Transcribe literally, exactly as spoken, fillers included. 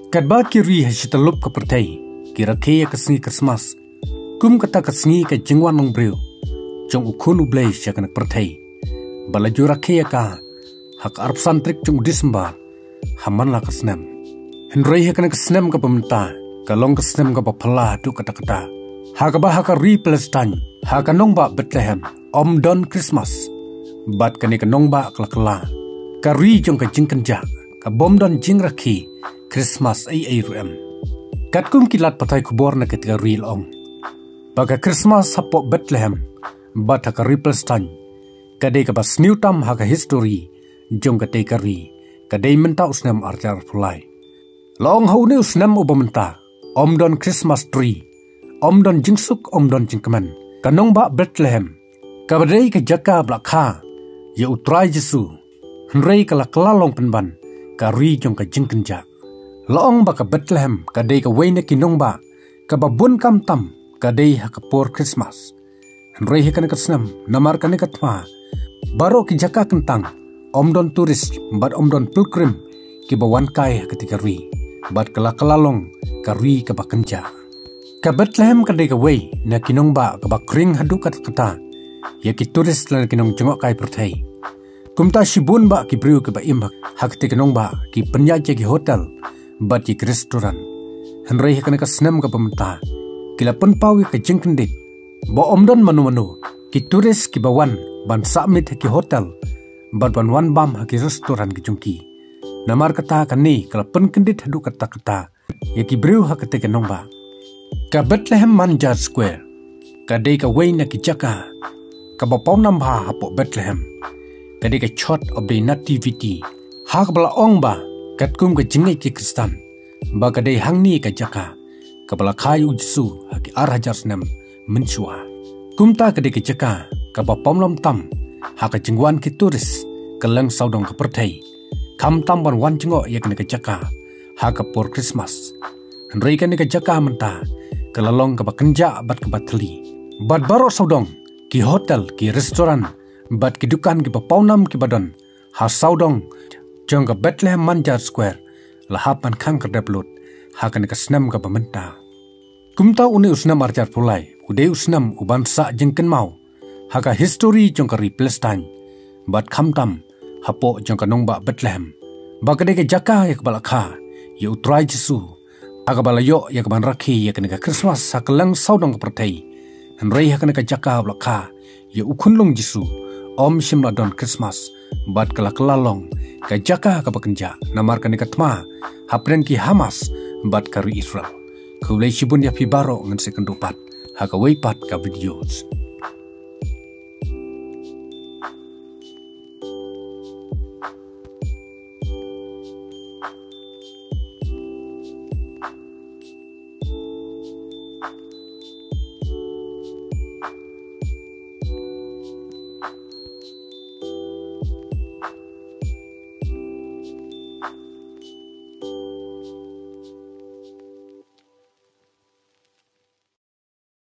Katba ki ri ha shi tyllup ka pyrthei ki rakhe ïa ka sngi Christmas, kum kata ka sngi ka jingwan long briew jong u Khun U Blei sha kane ka pyrthei, ba la ju rakhe ïa ka ha ka arphew san tarik jong u December ha man la ka snem. Hynrei ha kane ka snem kaba mynta ka long ka snem kaba phylla haduh katta katta, ha kaba ha ka ri Palestine, ha ka nongbah Bethlehem, ym don Christmas. Bad kane ka nongbah ka la kylla ka ri jong ka jingkynjah, ka bym don jingrakhe Christmas ei ei ruh em. Katkum ki lad pathai khubor na katei ka ri la ong ba ka Christmas hapoh Bethlehem bad ha ka ri Palestine ka dei kaba sniew tam ha ka histori jong katei ka ri, ka dei mynta u snem ar hajar arphew lai. La ong ha une u snem uba mynta ym don Christmas tree, ym don jingsuk, ym don jingkmen. Ka nongbah Bethlehem, kaba dei ka jaka ba la kha ïa u Trai Jisu, hynrei ka la kylla long pynban ka ri jong ka jingkynjah. La ong ba ka Bethlehem ka dei kawei na ki nongbah kaba bun kam tam ka dei ha ka por Christmas. Hynrei ha kane ka snem, namar kane ka thma, baroh ki jaka kyntang ym don tourist bad ym don pilgrim kiba wan kai ha katei ka ri, bad ka la kylla long ka ri kaba kynjah. Ka Bethlehem ka dei kawei na ki nongbah kaba khring haduh katta katta ïa ki tourist lane ki nongjngohkai pyrthei. Kumta shibun bah ki briew kiba im ha katei ka nongbah ki pynïaid ïa ki hotel bad ïa ki restaurant. Hynrei ha kane ka snem kaba mynta ki la pynpaw ïa ka jingkyndit ba ym don mano mano ki tourist kiba wan ban sah miet ha ki hotel bad ban wan bam ha ki restaurant ki jong ki. Namar kata kane ka la pynkyndit haduh katta katta ïa ki briew ha katei ka nongbah. Ka Bethlehem Manjar Square ka dei kawei na ki jaka kaba pawnam bha hapoh Bethlehem. Ka dei ka Church of the Nativity, ha kaba la ong ba katkum ka jingngeit ki Khristan ba ka dei hangne ka jaka kaba la kha ïa u Jisu ha ki ar hajar snem mynshuwa. Kumta ka dei ka jaka kaba pawnam tam ha ka jingwan ki tourist kylleng sawdong ka pyrthei, khamtam ban wan jngoh ïa kane ka jaka ha ka por Christmas. Hynrei kane ka jaka mynta ka la long kaba kynjah bad kaba thylli, bad baroh sawdong ki hotel, ki restaurant bad ki dukan kiba pawnam kiba don ha sawdong jong ka Bethlehem Manjar Square la hap ban khang khyrdep lut ha kane ka snem kaba mynta. Kumta une u snem ar hajar arphew lai u dei u snem uban sah jingkynmaw ha ka histori jong ka ri Palestine, bad khamtam hapoh jong ka nongbah Bethlehem, ba ka dei ka jaka ïa kaba la kha ïa u Trai Jisu, ha kaba la ïoh ïa ka ban rakhe ïa kane ka Christmas ha kylleng sawdong ka pyrthei. Hynrei ha kane ka jaka ba la kha ïa u khunlung Jisu, ym shym la don Christmas, bad ka la kylla long ka jaka kaba kynjah namar kane ka thma hapdeng ki Hamas bad ka ri Israel. Khublei shibun ïa phi baroh, ngan sa ïakynduh pat ha kawei pat ka video.